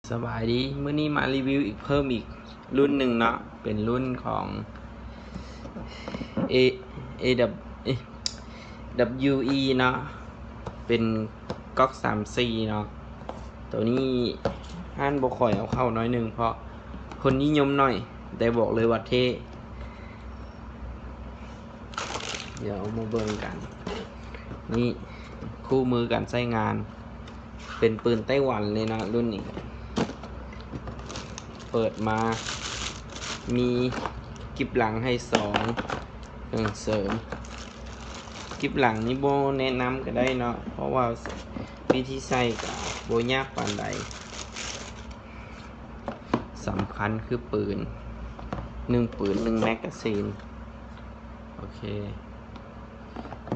ສະບາຍດີ ມື້ນີ້ມາຣີວິວອີກ ເພີ່ມອີກລຸ້ນໜຶ່ງເນາະ ເປັນລຸ້ນຂອງ ເອ ເອ ດັບເບລີຢູ ເອ ດັບເບລີຢູ ອີ ເນາະ ເປັນກັອກສາມສີ່ເນາະ. ໂຕນີ້ຮ້ານບໍ່ຄ່ອຍເອົາເຂົ້າໜ້ອຍໜຶ່ງ ເພາະຄົນນິຍົມໜ້ອຍ ແຕ່ບອກເລີຍວ່າເທ່. ດຽວເຮົາມາເບິ່ງກັນ ນີ້ຄູ່ມືການໃຊ້ງານ ເປັນປືນໄຕ້ຫວັນເລີຍເນາະລຸ້ນນີ້. ເປີດມາມີກິບຫຼັງໃຫ້ສອງ ເຄື່ອງເສີມ. ກິບຫຼັງນີ້ບໍ່ແນະນຳກໍໄດ້ເນາະ ເພາະວ່າວິທີໃຊ້ກໍບໍ່ຍາກປານໃດ. ສຳຄັນຄືປືນ ໜຶ່ງປືນ ໜຶ່ງແມັກກາຊີນ. ໂອເຄ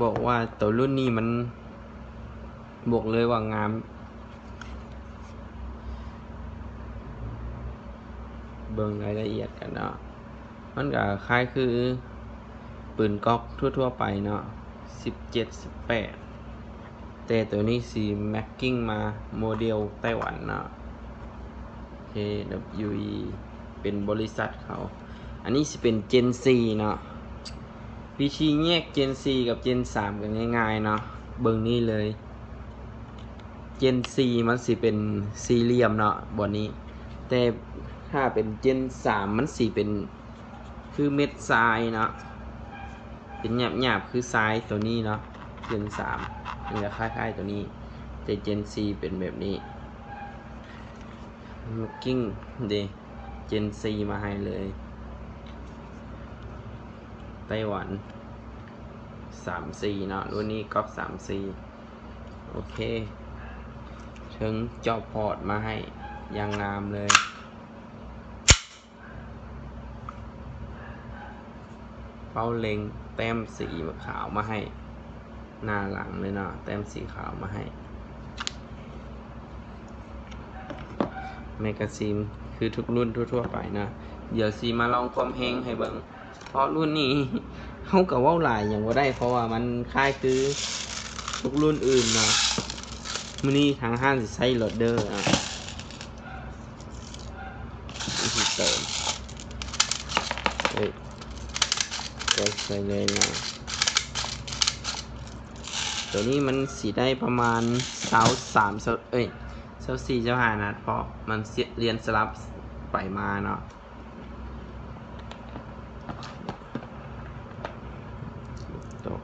ບອກວ່າໂຕລຸ້ນນີ້ມັນ ບອກເລີຍວ່າງາມ. ເບິ່ງລາຍລະອຽດກັນເນາະ ມັນກໍຄ້າຍຄືປືນກັອກທົ່ວໆໄປເນາະ ສິບເຈັດ ສິບແປດ ແຕ່ໂຕນີ້ຊິແມັດຈິງມາໂມເດວໄຕ້ຫວັນເນາະ ເຄດັບເບິນຢູອີ ເປັນບໍລິສັດເຂົາ. ອັນນີ້ຊິເປັນເຈນສີ່ເນາະ. ວິທີແຍກເຈນສີ່ກັບເຈນສາມກໍງ່າຍໆເນາະ ເບິ່ງນີ້ເລີຍ. ເຈນສີ່ມັນຊິເປັນສີ່ຫຼ່ຽມເນາະ ບ່ອນນີ້ ແຕ່ຖ້າເປັນເຈນສາມມັນຊິເປັນຄືເມັດຊາຍເນາະ ເປັນຫຍາບໆຄືຊາຍໂຕນີ້ເນາະ. ເຈນສາມມັນຈະຄ້າຍໆໂຕນີ້ ແຕ່ເຈນສີ່ເປັນແບບນີ້ ແມັດຈິງເດ ເຈນສີ່ມາໃຫ້ເລີຍ. ໄຕ້ຫວັນສາມສີ່ເນາະ ລຸ້ນນີ້ກັອກສາມສີ່. ໂອເຄ ເຖິງເຈາະພອດມາໃຫ້ຢ່າງງາມເລີຍ. ເປົ້າເລັງແຕ້ມສີຂາວມາໃຫ້ ໜ້າຫຼັງເລີຍເນາະ ແຕ້ມສີຂາວມາໃຫ້. ແມັກກາຊີນຄືທຸກລຸ້ນທົ່ວໆໄປເນາະ. ດຽວຊິມາລອງຄວາມແຮງໃຫ້ເບິ່ງ ເພາະລຸ້ນນີ້ເຮົາກໍເວົ້າຫຼາຍຫຍັງບໍ່ໄດ້ ເພາະວ່າມັນຄ້າຍຄືທຸກລຸ້ນອື່ນເນາະ. ມື້ນີ້ທາງຮ້ານຊິໃຊ້ໂຫຼດເດີເນາະ ວິທີເຕີມ ເອີຍ ກົດໃສ່ເລີຍເນາະ. ໂຕນີ້ມັນຊິໄດ້ປະມານຊາວສາມ ເອີຍ ຊາວສີ່ ຊາວຫ້ານັດ ເພາະມັນລຽນສະຫຼັບໄປມາເນາະ. ຕົກ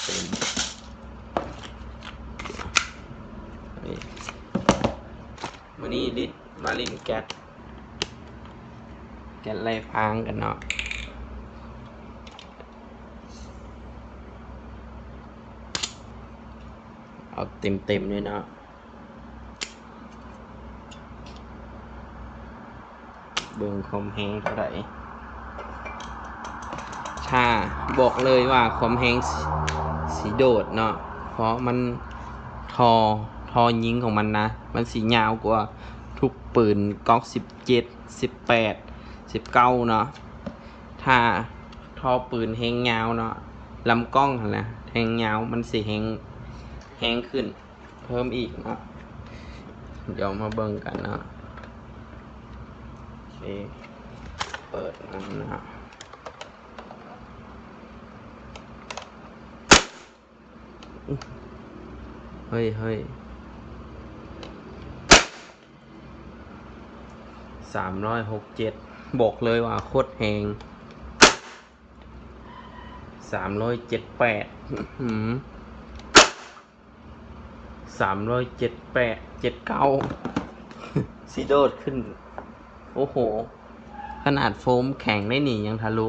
ເຕັມ ນີ້ ມື້ນີ້ດິດມາຫຼິ້ນແກັດ ແກັດໄລ່ພາງກັນເນາະ. ເອົາເຕັມໆເລີຍເນາະ. ເບິ່ງຄວາມແຮງເທົ່າໃດ. ຖ້າ ບອກເລີຍວ່າຄວາມແຮງຊິ ຊິໂດດເນາະ ເພາະມັນ ທໍ່ ທໍ່ຍິງຂອງມັນນະ ມັນຊິຍາວກວ່າທຸກປືນກອກສິບເຈັດ ສິບແປດ ສິບເກົ້າເນາະ. ຖ້າທໍ່ປືນແຮງຍາວເນາະ ລຳກ້ອງຫັ້ນນະ ແຮງຍາວ ມັນຊິແຮງ ແຮງຂຶ້ນ ເພີ່ມອີກເນາະ. ດຽວມາເບິ່ງກັນເນາະ. ໂອເຄ ເປີດມັນເນາະ. ເຮີ້ຍ ເຮີ້ຍ ສາມຮ້ອຍຫົກເຈັດ ບອກເລີຍວ່າໂຄດແຮງ. ສາມຮ້ອຍເຈັດແປດ ອື ສາມຮ້ອຍເຈັດແປດ ເຈັດເກົ້າ ຊິໂດດຂຶ້ນ. ໂອ້ໂຫ ຂະໜາດໂຟມແຂງໄດ້ນີ້ຍັງທະລຸ.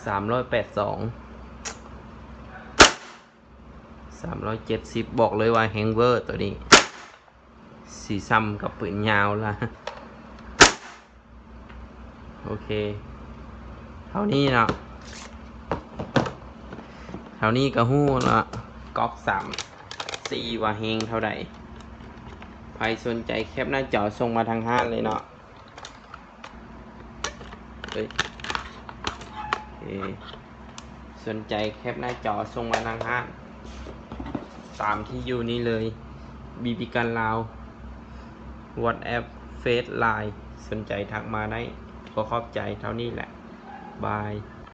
ສາມຮ້ອຍແປດສອງ ສາມຮ້ອຍເຈັດສິບ ບອກເລີຍວ່າແຮງເວີ ໂຕນີ້ ຊິສ່ຳກັບປືນຍາວລະ. ໂອເຄ ເທົ່ານີ້ເນາະ. ເທົ່ານີ້ກໍຮູ້ເນາະ ກອກສາມສີ່ວ່າແຮງເທົ່າໃດ. ໃຜສົນໃຈແຄບໜ້າຈໍສົ່ງມາທາງຮ້ານເລີຍເນາະ. ເອີຍ ເອີ ສົນໃຈແຄບໜ້າຈໍສົ່ງມາທາງຮ້ານ ຕາມທີ່ຢູ່ນີ້ເລີຍ. ບີບີກັນລາວ WhatsApp ເຟສ LINE ສົນໃຈທັກມາໄດ້. ຂໍຂອບໃຈເທົ່ານີ້ແຫຼະ ບາຍ.